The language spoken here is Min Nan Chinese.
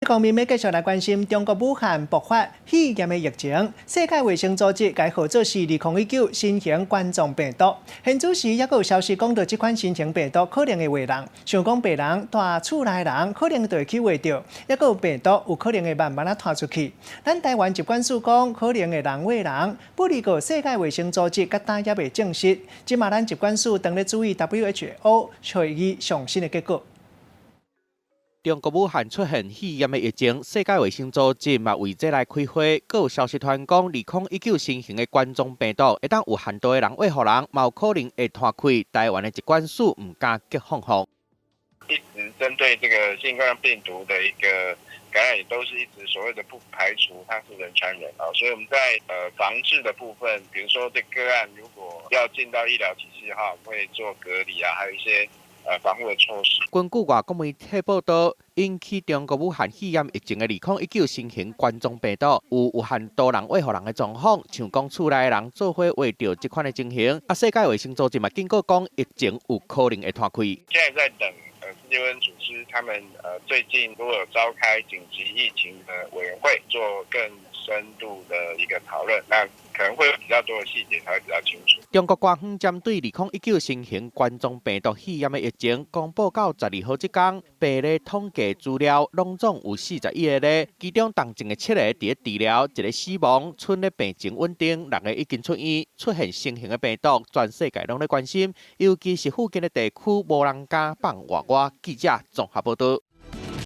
方面欲繼續來關心中國武漢爆發肺炎的疫情，世界衛生組織共號做是2019新型冠狀病毒。現此時猶閣有消息講到這款新型病毒可能會傳人，想講病人蹛厝內人可能就會去傳著，猶閣有病毒有可能會慢慢仔傳出去。咱台灣疾管署講可能會人傳人，不過世界衛生組織佮今猶未證實。這馬咱疾管署當咧注意 WHO 會議上新的結果。中國武漢出現肺炎的疫情，世界衛生組織嘛為這來開會。閣有消息傳講，2019新型的冠狀病毒會當有限度的人傳予人，嘛有可能會傳開。台灣的疾管署毋敢激放放。一直針對這個新冠病毒的一個感染，也都是一直所謂的不排除它是人傳人啊。所以我們在防治的部分，比如說這個案如果要進到醫療體系的話，我們會做隔離啊，還有一些防護的措施。根據外國媒體報道，引起中國武漢肺炎疫情的2019新型冠狀病毒，有限度人傳予人的狀況，像講厝內的人做伙患著這款的情形。啊，世界衛生組織嘛警告講，疫情有可能會傳開。現在在等世界衛生組織他們最近如果有召開緊急疫情的委員會，做更深度的一個討論，那可能會有比較多的細節才會比較清楚。中國官方針對2019新型冠狀病毒肺炎的疫情公布到12號這工，病例統計資料攏總有41個例，其中重症的七个佇咧治療，一个死亡，賰咧病情穩定，六个已經出院。出現新型的病毒，全世界攏咧關心，尤其是附近的地區無人敢放外外。記者綜合報道。